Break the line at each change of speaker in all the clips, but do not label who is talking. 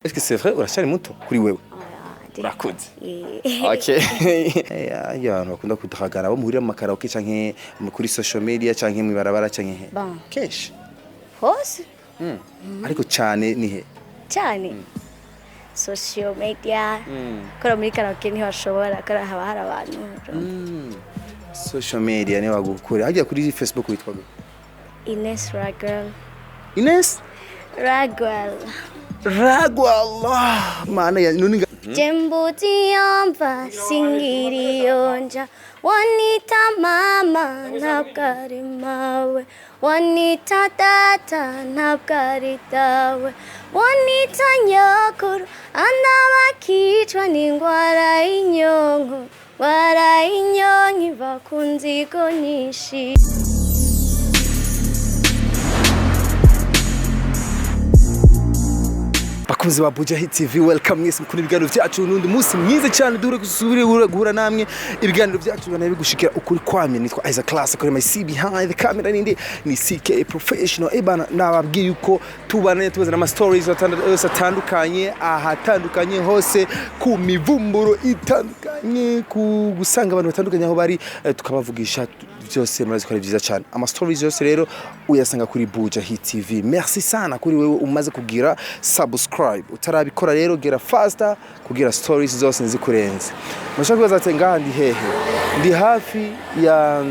Est-ce que c'est vrai, uracyari muto kuri wewe? Urakuze. Okay. Iyo abantu bakunda kuduhagara bo muhurira mu makaraoke canke kuri social media canke mw'ibarabara canke he?
Bon.
Kenshi.
Hose.
Ariko cane ni he?
Cyane social media. Kora muri karaoke ntibashobora kora, haba hari abantu.
Social media niyo bagukura. Hajya kuri Facebook witwa gute?
Ines Ragel.
Ines
Ragwell.
Ragwa, Allah. Maana ya nuni.
Jembutiyomva singiriyonja, wanita mama ntabwo ari mawe, wanita data ntabwo ari dawe, wanita nyokuru andabakicwa n'ingwara y'inyonko, ngwara y'inyonko iva ku nzigo nyinshi.
Bakunzi ba Buja Hit TV, welcome mwese mukunda ibiganiro byacu. N'undi munsi mwiza cyane dure gusubire guhura namwe. Ibiganiro byacu bana bigushikira ukuri kwamye. Nitwa Isaac Class, kuri my C behind the camera nindi ni CK Professional. Ebana, nababwiye yuko tubana tubazana ama stories yose atandukanye, ahatandukanye hose, ku mivumburo itandukanye, ku gusanga abantu batandukanye aho bari, tukabavugisha byose. Murazi ko ari byiza cyane. Ama stories yose rero uyasanga kuri Buja Hit TV. Merci sana kuri wewe umaze kugira subscribe. Utarabikora rero, gera faster kugira stories zose nzikurenze. Mushaka kwibaza ati ngaha ndi hehe? Ndi hafi ya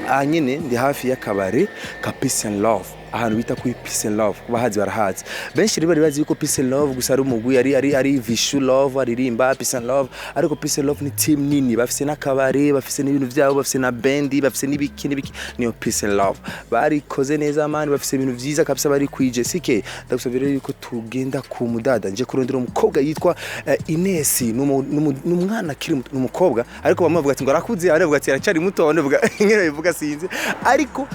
aha nyene ndi hafi y'akabare ka Peace and Love, ahantu bita kuri Peace and Love. Kubahazi barahazi. Benshi rero bari bazi yuko Peace and Love gusa ari umugwi, ari Vishu Love aririmba Peace and Love, ariko Peace and Love ni team nini, bafise n'akabare, bafise n'ibintu byabo, bafise na bendi, bafise n'ibiki n'ibiki. Niyo Peace and Love. Barikoze neza man, bafise ibintu vyiza kabisa, bari kwije. Sike ndagusabye rero yuko tugenda ku mudada, nje kurondera umukobwa yitwa Ines. N'umwana akiri muto, n'umukobwa, ariko bamwe bavuga ati ngo arakuze, abandi bavuga ati aracyari muto, abandi bavuga ingene bivuga sinzi, ariko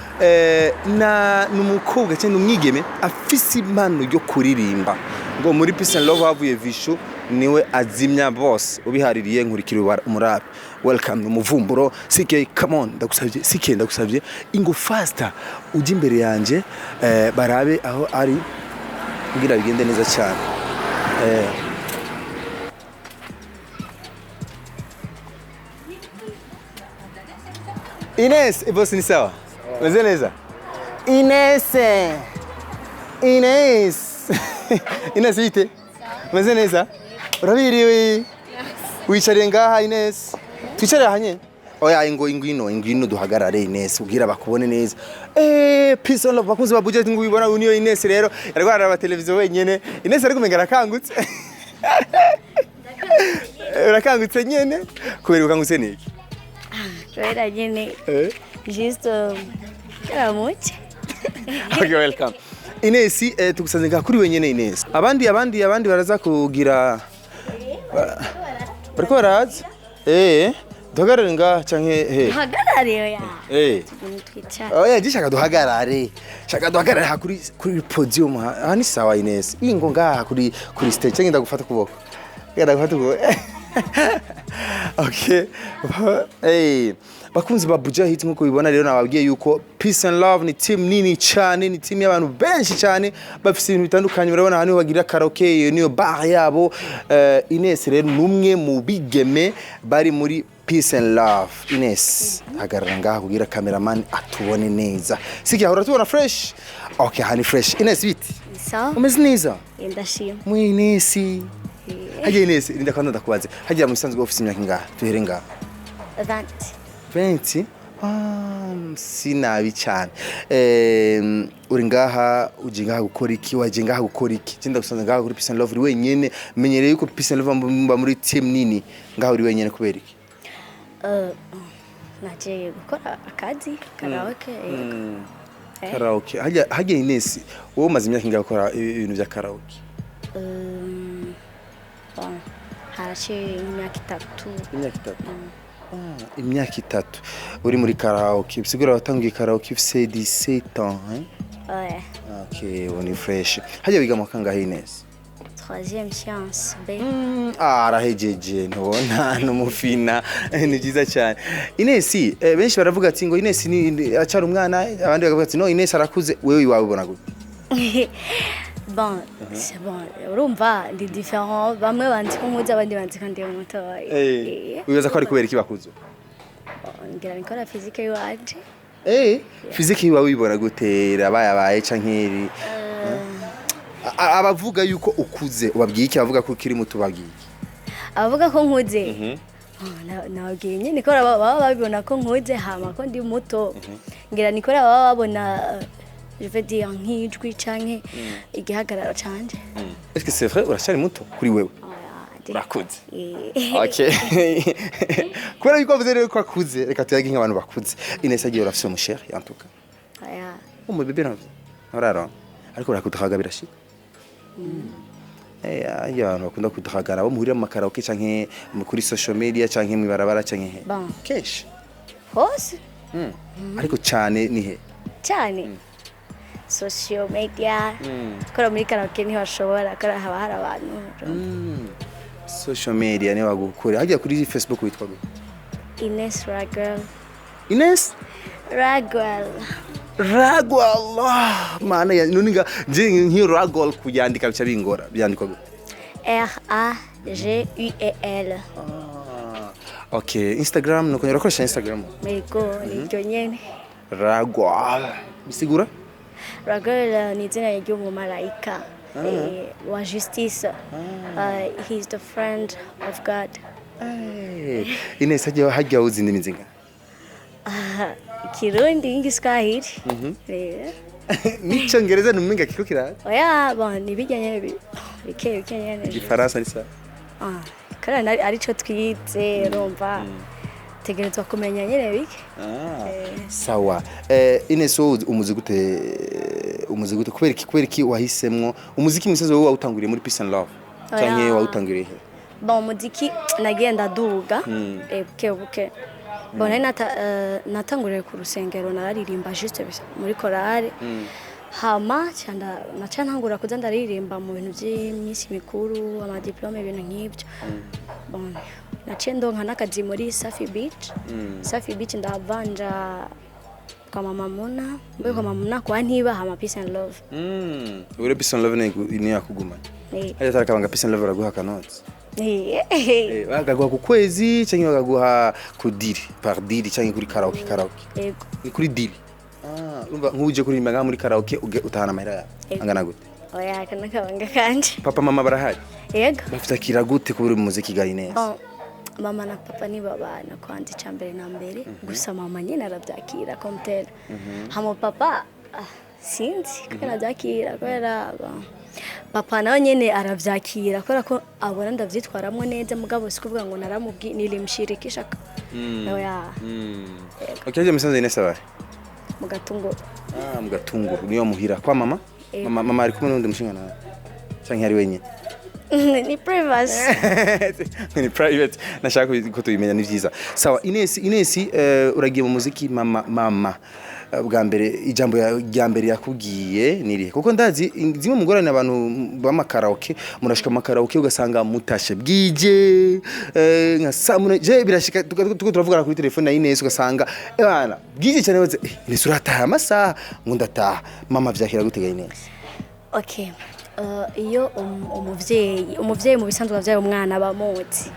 na n'umukobwa cyangwa umwigeme afise impano yo kuririmba. Ngo muri Peace and Love havuye Vishu, niwe azimya bose. Ubihaririye nkurikira umurabe. Welcome umuvumburo. CK, come on, ndagusabye CK, ndagusabye ingo faster ujye imbere yanje, barabe aho ari kugira bigende neza cyane. Ines, boss, ni sawa? Meze neza? Ines. Ines. Ines, bite? Meze neza? Urabiriwe? Wicariye ngaha Ines? Twicare aha nyene? Oya, ingo ingwino ingwino duhagarare Ines ubwira bakubone neza. Peace and love, bakunzi ba Buja, ngo ubibona niyo Ines rero yariko araraba televiziyo wenyene. Ines ariko umenga arakangutse. Urakangutse nyene? Kubera ukangutse niki?
Kubera nyene juste karamuke.
Okay, welcome. Ines, tugusanze ngaha kuri wenyene Ines. Abandi baraza kugira bariko baraza. Duhagarare ngaha canke he?
Hagarare ya. Twicara.
Oya, je shaka duhagarare. Shaka duhagarare ha kuri podium ha. Aha ni sawa Ines. Ingo ngaha kuri stage canke ndagufata kuboko. Ngenda gufata kuboko. Okay. Bakunzi ba Buja Hit, nkuko bibona rero nababwiye yuko Peace and Love ni team nini cyane, ni team y'abantu benshi cyane, bafise ibintu bitandukanye. Murabona ahantu bagira karaoke, iyo niyo bar yabo. Ines rero numwe mu bigeme bari muri Peace and Love. Ines, hagarara ngaha kugira cameraman atubone neza. Siki ahora tubona fresh. Okay, hani fresh. Ines, biti?
Sawa.
Umeze neza?
Ndashima.
Mwe Ines. Hajya Ines, rinda kwanza ndakubaze. Hajya mu bisanzwe office imyaka ingahe? Tuhere ngaha.
20.
20. Ah, sinabi cyane. Uri ngaha, uje ngaha gukora iki? Waje ngaha gukora iki? Tinda gusanze ngaha kuri Peace and Love uri wenyene. Menyereye yuko Peace and Love mba muri team nini. Ngaha uri wenyene kubera iki?
Naje gukora akazi karaoke, yego.
Karaoke. Hajya Ines, wowe umaze imyaka ingahe ukora ibintu bya karaoke?
Bon, haraciye imyaka 3.
Imyaka 3. Ah, imyaka 3 uri muri karaoke. Bisigura watangiye karaoke ufise 17 ans, hein?
Ouais.
Okay, ubu ni fresh. Hajya wiga mu kangahe Ines?
Troisième science B.
Ah, arahejeje ntubona n'umufina. Ni byiza cyane Ines. Benshi baravuga ati ngo Ines ni acara umwana, abandi bakavuga ati no, Ines arakuze. Wewe iwawe ubona gute?
Bon, c'est bon, urumva ndi différent, bamwe banzi ko nkuze, abandi banzi ko ndi mutoya.
Wibaza ko ari kubera iki bakuze?
Ngira nikora physique yiwanje.
Physique yiwawe wibona gute? Irabayabaye canke iri abavuga yuko ukuze ubabwiye iki? Abavuga ko ukiri muto ubabwiye iki?
Abavuga ko nkuze, nababwiye nyine ko baba babibona ko nkuze, hama ko ndi muto. Ngira nikora baba babona, je veux dire, nk'ijwi canke igihagararo canje.
Est-ce que c'est vrai, uracyari muto kuri wewe?
Oya,
Urakuze.
Eh.
Okay, kubera yuko avuze rero ko akuze, reka tuyage nk'abantu bakuze. Ines, agiye, urafise umu chéri en tout cas?
Oya.
Umu bébé navyo nturaro, ariko urakudraga, birashika. Iyo abantu bakunda kudragana bo muhurira mu ma karaoke canke kuri social media canke mw'ibarabara canke he?
Bon.
Kenshi?
Hose.
Ariko cane ni he?
Cyane social media. Kora muri karaoke ntibashobora, kora haba hari abantu.
Social media niyo bagukure. Hagiye kuri Facebook witwa gute?
Ines Raguel.
Ines
Raguel.
Ragwal. Allah mana ya none nga nje nk'iyo Ragwal kuyandika bica bingora. Byandikwa gute?
R A G U E L.
Ah, okay, Instagram nuko urakoresha Instagram?
Yego, niryo nyene.
Ragwal bisigura?
Raguel ni izina ry'umumarayika wa justice. He is the friend of God.
Ines, hajya uzi indimi zingahe?
Kirundi n'igiswahili.
N'icyongereza numenga kiko kiraza.
Oya, bon, ni bijya nyene bike bike nyene.
Igifaransa ni sawa.
Ah, kandi arico twize, urumva tegerezwa kumenya nyene bike.
Sawa. Ines, wowe umuzi gute? Umuzi gute? Kubera iki wahisemwo umuziki? Musaza, wowe wawutanguriye muri Peace and Love canke
Oya.
wawutanguriye he?
Bon, umuziki nagiye ndaduga buke buke. Bon, nari natanguriye ku rusengero, nararirimba juste muri chorale, hama naca ntangura kuza ndaririmba mu bintu by'iminsi mikuru, ama diplôme, ibintu nk'ibyo. Bon, naciye ndonka n'akazi muri Safi Beach. Safi Beach ndavanja kwa Mama Muna, mbe kwa Mama Muna kwa ntiba, hama Peace and Love.
Ure Peace and Love ni yakugumanye? Hajya tarakabanga, Peace and Love baraguha akanoti? Bakaguha ku kwezi canke bakaguha ku deal par deal canke kuri karaoke karaoke?
Yego.
Ni kuri deal. Ah, urumva nk'uje kuririmba ngaha muri karaoke utahana amahera yawe
Yego.
angana gute?
Oya, aka n'akabanga kanje.
Papa mama barahari?
Yego.
Bafite gute kubura umuziki ga Ines?
Bon, mama na papa ni babana kwanza icya mbere na mbere. Gusa mama nyine arabyakira comme tel, hama papa, sinzi kubera abyakira, kubera bon, papa nawe nyine arabyakira kubera ko abona ndabyitwaramo neza. Mugabo si kuvuga ngo naramubwi nilimshirikisha oya.
Okay, je musanze Ines abari
Mu Gatunguru.
Ah, mu Gatunguru niyo muhira kwa mama?
Yego.
Mama ari kumwe n'undi mushinga nawe canke ari wenyine?
Ni privacy.
Ni private, nashaka ko tubimenya, ni vyiza. Sawa Ines, Ines, uragiye mu muziki. Mama bwa mbere ijambo rya mbere yakubwiye nirihe? Kuko ndazi zimwe mu ngorane abantu b'ama karaoke, murashika mu makaraoke ugasanga mutashe bwije, nka saa munani. Je birashika tuko turavugana kuri telefone na Ines, ugasanga bana bwije cyane baze, Ines urataha amasaha ngo ndataha. Mama vyakira gute ga Ines?
Okay. Iyo umuvyeyi mu bisanzwe avyaye umwana bamuzi.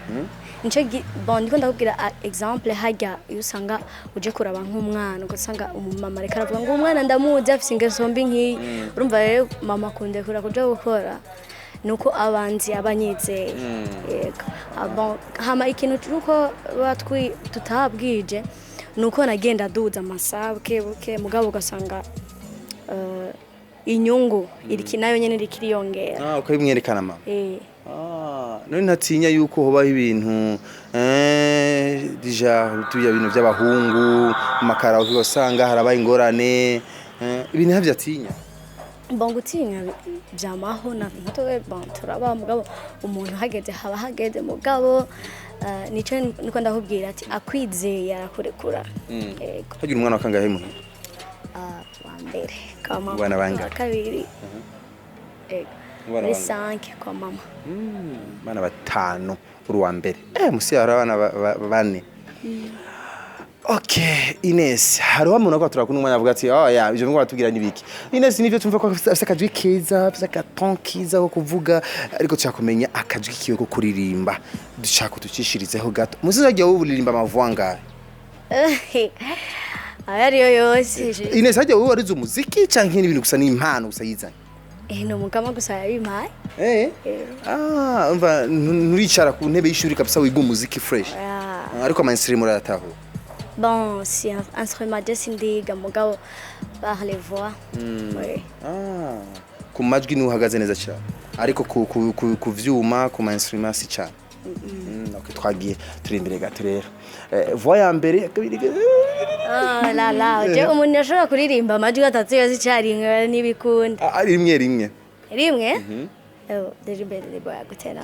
Nico bon, ndiko ndakubwira exemple, harya iyo usanga uje kuraba nk'umwana, ugasanga umumama ariko aravuga ngo umwana ndamuzi afise ingeso mbi nk'iyi. Urumva rero mama akundekura kuja gukora nuko abanzi abanyizeye. Yego. Ah, bon, hama ikintu nuko batwi tutabwije nuko nagenda duza amasaha buke buke, mugabo ugasanga inyungu iriki nayo nyene irikiriyongera.
Ah, ukabimwerekana mama?
Eh.
Ah, none ntatinya yuko hobaho ibintu déjà tuya bintu by'abahungu mu ma karaoke, ugasanga harabaye ingorane, ibintu ntabyo atinya?
Bon, gutinya vyamaho na natowe. Bon, turaba, mugabo umuntu hageze haba hageze. Mugabo nico niko ndakubwira ati akwizeye arakurekura. Yego.
Hagira umwana wa kangahe muhira?
Ah, wa mbere kwa mama.
Abana bangahe?
Wa kabiri. Yego.
Abana
Muri
bangahe?
5 kwa mama.
Abana batanu, uri uwa mbere. Musi hari abana bane. Okay, Ines, hariho umuntu akora turakunda umwanya avuga ati: "Oh ya, ivyo ngo batubwira nibiki." Ines nivyo tumva ko afise akajwi keza, afise akaton kiza ko kuvuga, ariko tushaka kumenya akajwi kiwe ko kuririmba. Dushaka uducishirizeho gato. Musizi agiye uririmba amavoix ngahe?
Ayo ariyo yose.
Ines, hagiye wowe warize umuziki canke n'ibintu gusa n'impano gusa yizanye?
Ni umugama gusa yabimpaye.
Eh. Ah, umva nturicara ku ntebe y'ishuri kabisa wiga umuziki fresh.
Yeah.
Ariko ama instrument urayatahura.
Bon, si instrument je sindiga, mugabo par les voix. Oui.
Ah, ku majwi niho uhagaze neza cyane, ariko ku vyuma, ku ma instrument si cyane. Okay, twagiye turi imbere gato rero, voix ya mbere, ya kabiri.
Ah la la, je umuntu yashobora kuririmba amajwi atatu yose icyarimwe n'ibikunda.
Ah, rimwe rimwe.
Rimwe? Oh, ndirimbe ndirimbo yagutera.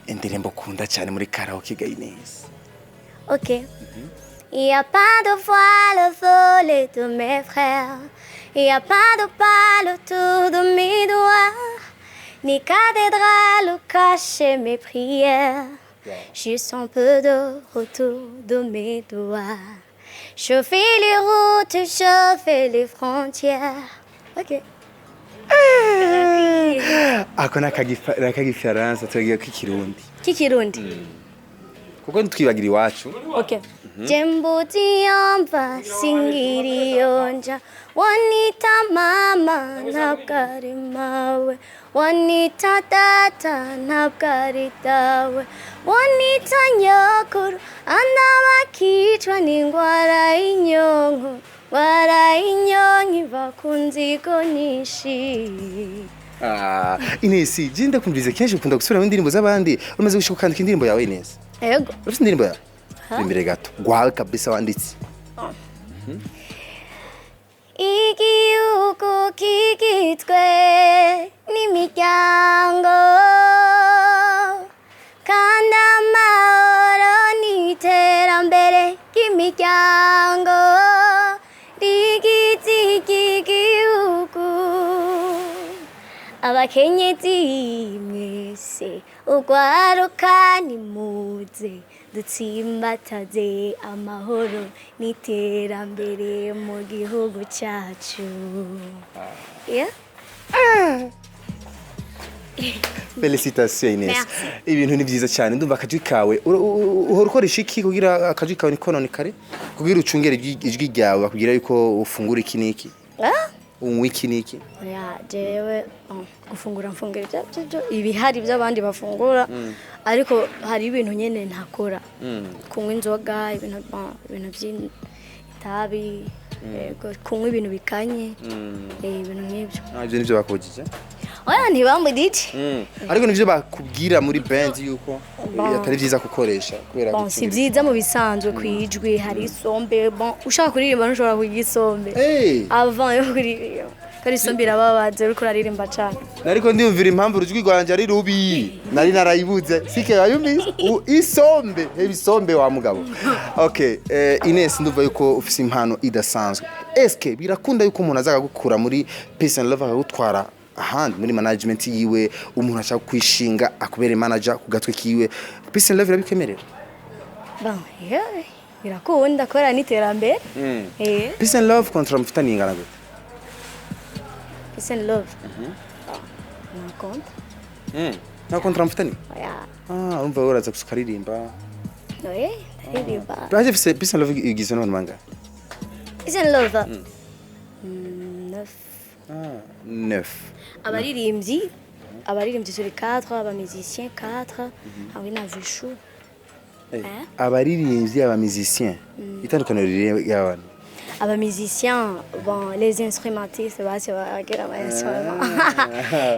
Indirimbo ukunda cyane muri karaoke ga Ines?
Ok. Il y a pas de voile volé de mes frères. Il y a pas de pal autour de mes doigts. Ni cathédrale où cacher mes prières. Juste un peu d'or autour de mes doigts. Je fais les routes, je fais les frontières. Ok.
Ako nakagifaransa, turagiye k'ikirundi.
Kikirundi.
Kuko ntitwibagira iwacu.
Ok. Jembutiyomva singiriyonja, wanita mama ntabwo ari mawe, wanita data ntabwo ari dawe, wanita nyokuru andabakicwa n'ingwara y'inyonko, ngwara y'inyonko iva ku nzigo nyinshi.
Ah, Ines, je ndakumviriza kenshi, ukunda gusubiramo indirimbo z'abandi. Umaze gushika ukandika indirimbo yawe, Ines?
Yego.
Urafite indirimbo yawe? Turi imbere gato gwawe kabisa wanditse.
Igihugu kigizwe n'imiryango, kandi amahoro n'iterambere ry'imiryango rigize iki gihugu. Abakenyezi mwese, urwaruka, nimuze dutsimbataze amahoro n'iterambere mu gihugu cyacu. Yeah?
Félicitations, Ines.
Merci.
Ibintu ni byiza cyane, ndumva akajwi kawe. Uhora ukoresha iki kugira akajwi kawe ntikononekare, kugira ucungere ijwi ryawe, bakubwira yuko ufungura iki n'iki,
Ah?
unywa iki n'iki?
Oya, jewe oh, gufungura mfungura ibihari by'abandi bafungura, ariko hari ibintu nyene ntakora: kunywa inzoga, ibintu bon, ibintu by'itabi, yego, kunywa ibintu bikanye, ibintu nk'ibyo.
Ah, ibyo nivyo bakubujije?
Oya, ntibambudije.
Ariko nivyo bakubwira muri band yuko
Bon.
atari byiza gukoresha kubera
Bon, si
gucungira-
byiza mu bisanzwe kwijwi hari isombe. Bon, ushaka kuririmba ntushobora kurya isombe
Hey!
avant yo kuririmba, kandi isombe irababaza uriko uraririmba cane.
Nariko ndiyumvira impamvu urujwi rwanje ari rubi, nari narayibuze sike yayumvise. Isombe, heba isombe wa mugabo. Okay, Ines, ndumva yuko ufise impano idasanzwe. Eske birakunda yuko umuntu aza akagukura muri Peace and Love akagutwara ahandi muri management yiwe, umuntu ashaka kwishinga akubere manager ku gatwe kiwe? Peace and Love irabikwemerera?
Bon, yeah, birakunda kubera n'iterambere.
Peace and Love contrat mufitaniye ingana gute?
Peace and Love. Nta compte.
Nta contrat mufitaniye?
Oya.
Ah, urumva wowe uraza gusa ukaririmba.
Oye, ndaririmba.
Baje Peace and Love igizwe n'abantu bangahe?
Peace and Love. Neuf.
Ah, neuf.
Abaririmbyi turi 4, abamusicien 4, hamwe na Vishu.
Eh, abaririmbyi, abamusicien, itandukaniro riri y'abantu?
Abamusicien, bon, les instrumentistes basi bagira ama instrument.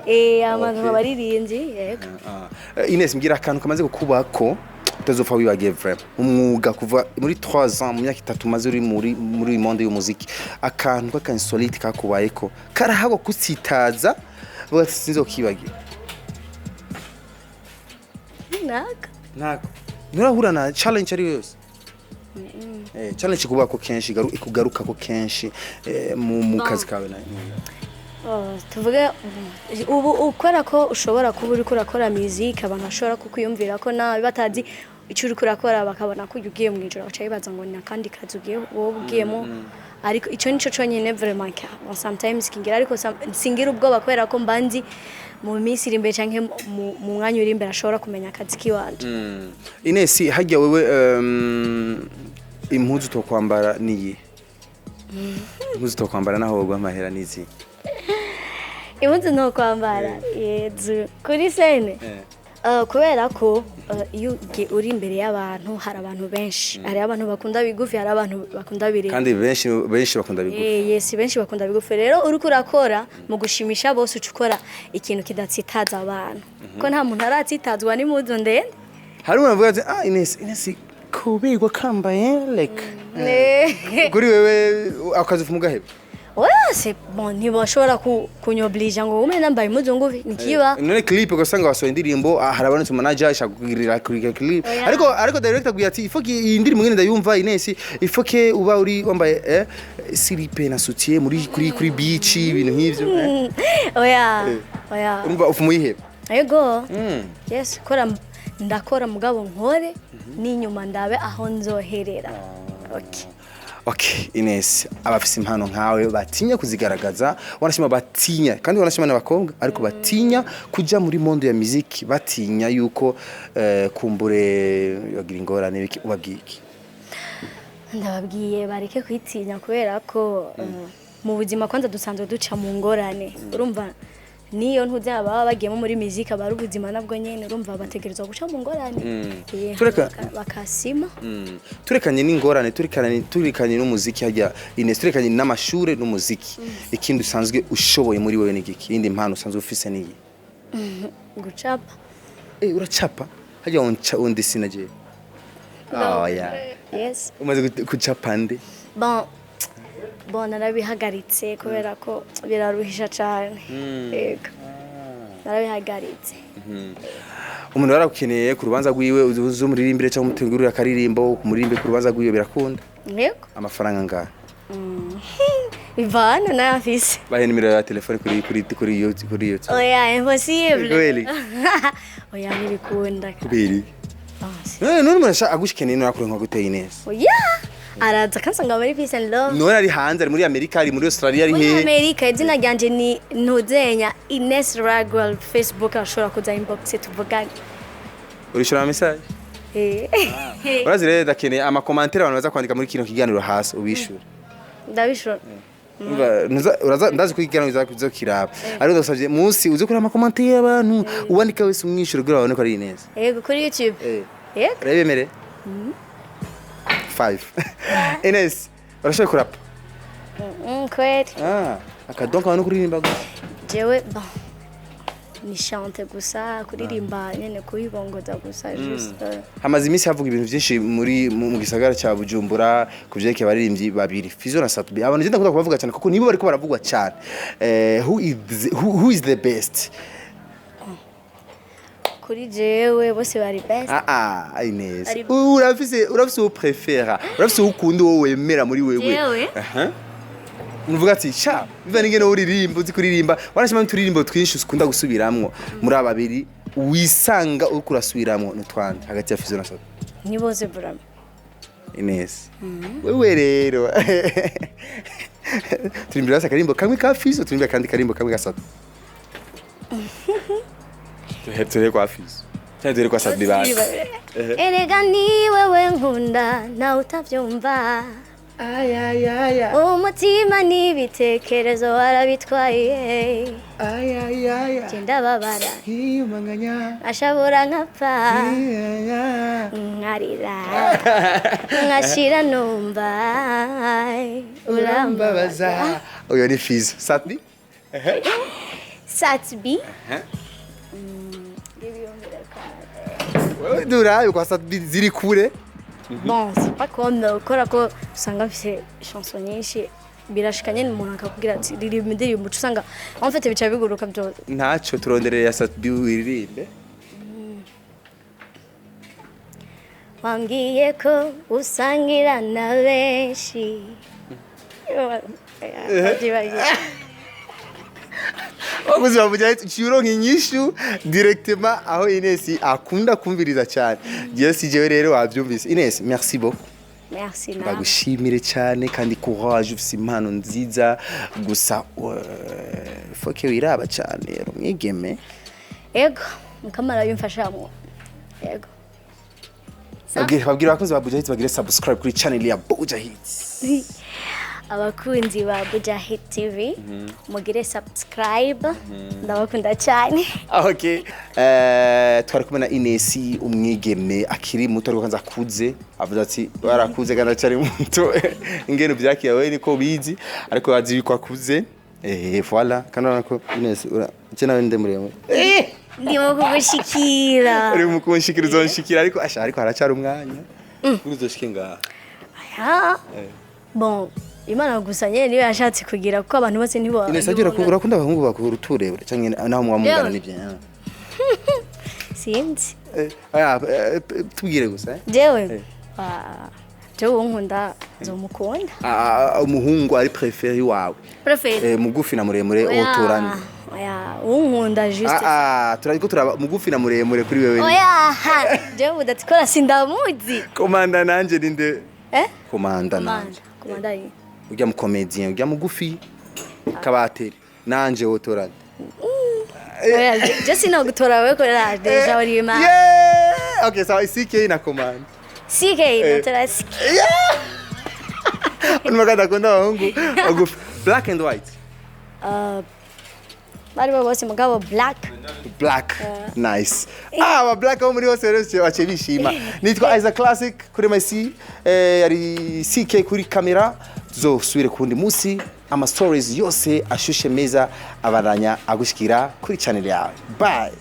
Eh, abantu abaririmbyi, yego.
Ah. Ines, mbwira akantu kamaze kukubako utazopfa wibagiye vraiment umwuga, kuva muri 3 ans, mu myaka 3 umaze uri muri monde y'umuziki, akantu k'aka insolite kakubayeko karahagwa kutsitaza vuga ati sinzokibagira.
Naka.
Ntako nturahura na challenge ari yo yose, challenge kubako kenshi ikugarukako kenshi, mu kazi kawe na
Oh, tuvuge ubu ukora ko ushobora kuba uriko urakora music, abantu bashobora kukwiyumvira ko nabi batazi. Icyo uriko urakora, bakabona ko ugiye mu ijoro, baca bibaza ngo ni akandi kazi ugiye wowe ugiyemo. Ariko icyo nico conyine vraiment bon, sometimes kingira, ariko singira ubwoba kubera ko mba nzi mu minsi iri imbere canke mu mwanya uri imbere ashobora kumenya akazi kiwanje.
Ines, hajya wewe, impuzu tokwambara niyi impuzu tokwambara naho wogwa amahera nizi?
Impuzu no kwambara, yezu, kuri scène. Kubera ko iyo uri imbere y'abantu, hari abantu benshi, hari abantu bakunda bigufi, hari abantu bakunda birebire.
Kandi benshi benshi bakunda bigufi.
Yes, benshi bakunda bigufi. Rero uriko urakora mu gushimisha bose, uca ukora ikintu kidatsitaza abantu, ko nta muntu aratsitazwa n'impuzu ndende.
Hari umuntu avuga ati: "Ah, Ines, Ines kubigwa kambaye like." Kuri wewe akazi ufuma ugaheba?
Oya, c'est bon, ntibashobora kunyoblija ngo ume nambaye impuzu ngufi, nikiba.
None clip ugasanga wasohoye indirimbo, harabonetse manager ashaka kugirira kuri clip.
Oya.
Ariko director aguye ati: "Ifo iyi ndirimbo ngene ndayumva, Ines, ifo ke uba uri wambaye slip na soutien muri kuri beach, ibintu nk'ivyo."
Oya, oya.
Urumva ufuma uyiheba?
Ego. Yes, kora ndakora, mugabo nkore n'inyuma ndabe aho nzoherera. Okay.
Okay, Ines, abafise impano nkawe batinya kuzigaragaza, wanashima batinya, kandi wanashima n'abakobwa ariko batinya kuja muri monde ya muziki, batinya yuko kumbure bagira ingorane biki, ubabwiye iki?
Ndababwiye bareke kwitinya, kubera ko mu buzima kwanza dusanzwe duca mu ngorane. Urumva niyo ntuzi baba bagiyemo muri muzika, bari ubuzima nabwo nyene, urumva bategerezwa guca mu ngorane. Bakasima.
Turekanye n'ingorane, turekanye n'umuziki, hajya Ines, turekanye n'amashure n'umuziki, ikindi usanzwe ushoboye muri wewe ni giki? Iyindi mpano usanzwe ufise niyi?
Gucapa.
Uracapa? Hajya unca undesina je? Oh yeah.
Yes.
Umaze gucapa nde?
Bon, narabihagaritse kubera ko biraruhisha cyane. Yego, narabihagaritse.
Umuntu yaragukeneye ku rubanza rwiwe, uze umuririmbire cyangwa umutegurire akaririmbo, umuririmbe ku rubanza rwiwe, birakunda?
Yego.
Amafaranga ngahe?
Bivana nayafise.
Bahe nimero ya telefone kuri YouTube.
Oya, impossible.
Kweli?
Oya, ntibikunda.
Kubera?
Ah,
None umuntu ashaka agushikeneye none akuronka gute, Ines?
Oya, araza akansanga muri Peace and Love.
None ari hanze, ari muri Amerika, ari muri Australia, ari
Muri
hehe?
Amerika. Izina ryanje ni Ntuzenya Ines Ragwell, Facebook ashobora kuza inbox tuvugane.
Urishura message?
Eh.
Urazi rero ndakeneye ama commentaires abantu baza kwandika muri kino kiganiro hasi, ubishure.
Ndabishura.
Umva, uraza ndazi ko ikiganiro uzokiraba, ariko ndagusavye munsi uze kuraba ama commentaires y'abantu, uwandika wese umwishure kugira babone ko ari Ines.
Yego, kuri YouTube. Yego.
Urabemere 5. Ines, urashoboye kurapa?
Kweli.
Ah, akadonka abantu kuririmba gusa.
Jewe, bon, ni chante gusa, kuririmba nyene kubibongoza gusa, juste.
Hamaze iminsi havuga ibintu byinshi muri mu gisagara cya Bujumbura ku vyerekeye abaririmbyi babiri, Fizo na Sat-B. Abantu ngenda kuvuga kubavuga cyane kuko nibo bariko baravugwa cyane. Who is the best?
Kuri jewe bose bari best.
Ah ah, Ines. Urafise uwo préféra, urafise uwo ukunda, uwo wemera muri wewe?
Jewe?
Aha. Uvuga ati sha biva n'ingene uririmba, uzi kuririmba, warashima n'uturirimbo twinshi ukunda gusubiramwo. Muri aba babiri wisanga uriko urasubiramwo n'utwande hagati ya Fizo na Sat-B?
Ni bose vraiment.
Ines, wewe rero turimbira basi akarimbo kamwe ka Fizo, turimbira kandi karimbo kamwe ka Sat-B. Tuhere kwa Fizo cyangwa tuhere kwa Sat-B basi?
Erega ni wewe nkunda nawe utavyumva, umutima n'ibitekerezo warabitwaye, genda babara ashabura nkapfa nkarira nkashira numva urambabaza.
Uyo ni Fizo. Sat-B?
Sat-B.
Wewe durabe kwa Sat-B ziri kure.
Bon, c'est pas comme ukora ko usanga mfise chanson nyinshi, birashika nyene umuntu akakubwira ati ririmba indirimbo, uca usanga en fait bica biguruka byose.
Ntacyo, turondereye ya Sat-B wiririmbe.
Wambwiye ko usangira na benshi. Ndabyibagiwe.
Abakunzi ba Buja Hit, uciye inyishu directement aho Ines akunda kumviriza cyane. Jewe si jewe rero, wabyumvise. Ines, merci beaucoup.
Merci nawe.
Ndagushimire cyane kandi courage, ufise impano nziza gusa foke wiraba cyane uri umwigeme.
Ego, mukamara bimfashamwo, yego.
Babwira abakunzi ba Buja Hit bagire subscribe kuri channel ya Buja Hit.
Abakunzi ba Buja Hit TV, mugire subscribe, ndabakunda cyane.
Okay. Twari kumwe na Ines, umwigeme akiri muto ariko kanza akuze, avuze ati warakuze kandi acari muto. Ingene vyakira wewe niko bizi, ariko azi yuko akuze. Voilà, kandi urabona ko Ines ura je nawe nde muremure.
Ndimo kugushikira.
Uri mu kunshikira, uzonshikira, ariko asha, ariko haracari umwanya. Uri uzoshike ngaha.
Aya. Bon, Imana gusa nyene niyo yashatse kugira, kuko abantu bose ntibo
Ines, agira urakunda abahungu bakuru turebure canke naho muba mungana?
Yewe.
Nivyo.
Sinzi.
Oya, tubwire gusa.
Jewe, ah, jewe unkunda nzomukunda.
Ah, umuhungu ari préféré wawe.
Préféré.
Mugufi na muremure wotorane?
Oya, unkunda juste.
Ah ah, turariko turaba mugufi na muremure kuri wewe.
Oya, jewe udatikora sindamuzi.
Komanda nanje ninde?
Eh.
Komanda nanje.
Komanda, komanda.
Ujya mu comédien, ujya mugufi kabateri nanje wotorane?
Oya, je sinogutora wewe ko déjà uri imana.
Yeah! Okay, sawa, CK na komanda.
CK, notora CK.
Urumva ko adakunda abahungu bagufi. Black and white?
Bari bo bose, mugabo black.
Black, nice. Ah, aba black abo muri hose rero baciye bishima. Nitwa Isaac Classic kuri MC, yari CK kuri kamera. Tuzosubire kundi munsi, ama stories yose ashushe meza abaranya agushikira kuri channel yawe. Bye.